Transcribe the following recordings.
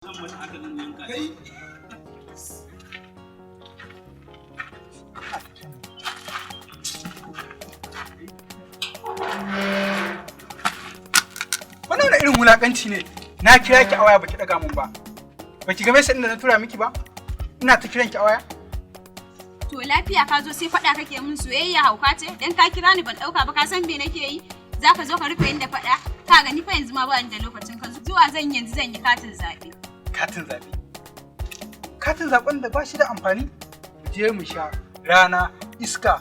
Zan mata haka, zan yanka. Kai. Wannan wani irin wulakanci ne? Na kira ki a waya baki daga mun ba. Baki ga message din da na tura miki ba? Ina ta kiran ki a waya. To lafiya ka zo sai faɗa kake min? Soyayya hauka ce? Dan ka kira ni ban ɗauka ba, ka san me nake yi? Za ka zo ka rufe inda faɗa? Ka gani fa, yanzu ma ba ni da lokacin ka. Zuwa zan yanzu zan yi katin zaɓe. Katin zaɓe. Katin zaɓen da ba shi da amfani? Mu je mu sha rana, iska,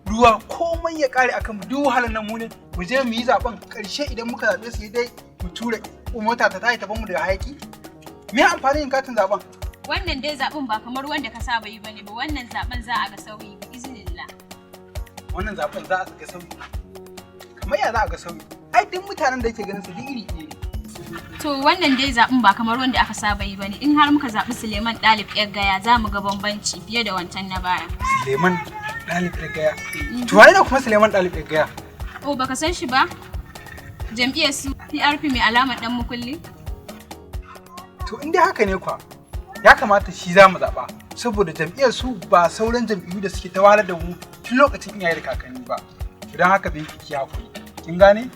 ruwa, komai ya ƙare akan mu, duk wahalar nan mu ne. Mu je mu yi zaɓen, ƙarshe idan muka zaɓe su dai mu tura mota ta tashi ta mu da hayaki. Me amfanin yin katin zaɓen? Wannan dai zaɓen ba kamar wanda ka saba yi bane ba. Wannan zaɓen za a ga sauyi bi iznillah. Wannan zaɓen za a ga sauyi. Kamar ya za a ga sauyi? Ai duk mutanen da yake ganin su duk iri ɗaya ne. To wannan dai zaɓen ba kamar wanda aka saba yi bane. In har muka zaɓi Suleiman Dalib Yar Gaya, za mu ga bambanci fiye da wancan na baya. Suleiman Dalib Gaya. To wane ne kuma Suleiman Dalib Gaya? Oh, baka san shi ba? Jam'iyyar su PRP mai alamar ɗan mukulli? To in dai haka ne kwa, ya kamata shi za mu zaɓa. Saboda jam'iyyar su ba sauran jam'iyyu da suke ta wahalar da mu tun lokacin iyaye da kakanni ba. Idan haka bai ki hakuri. Kin gane?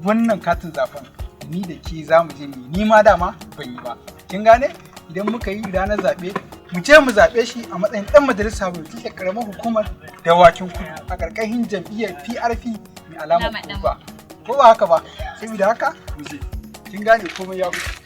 Wannan katin zaɓen ni da ke za mu je mu yi. Ni ma dama ban yi ba. Kin gane? Idan muka yi ranar zaɓe, mu je mu zaɓe shi a matsayin ɗan majalisa mai wakiltar ƙaramar hukumar Dawakin Kudu a ƙarƙashin jam'iyyar PRP mai alamar Alamar ɗan kuba. Ko ba haka ba? Saboda haka mu je. Kin gane, komai ya wuce.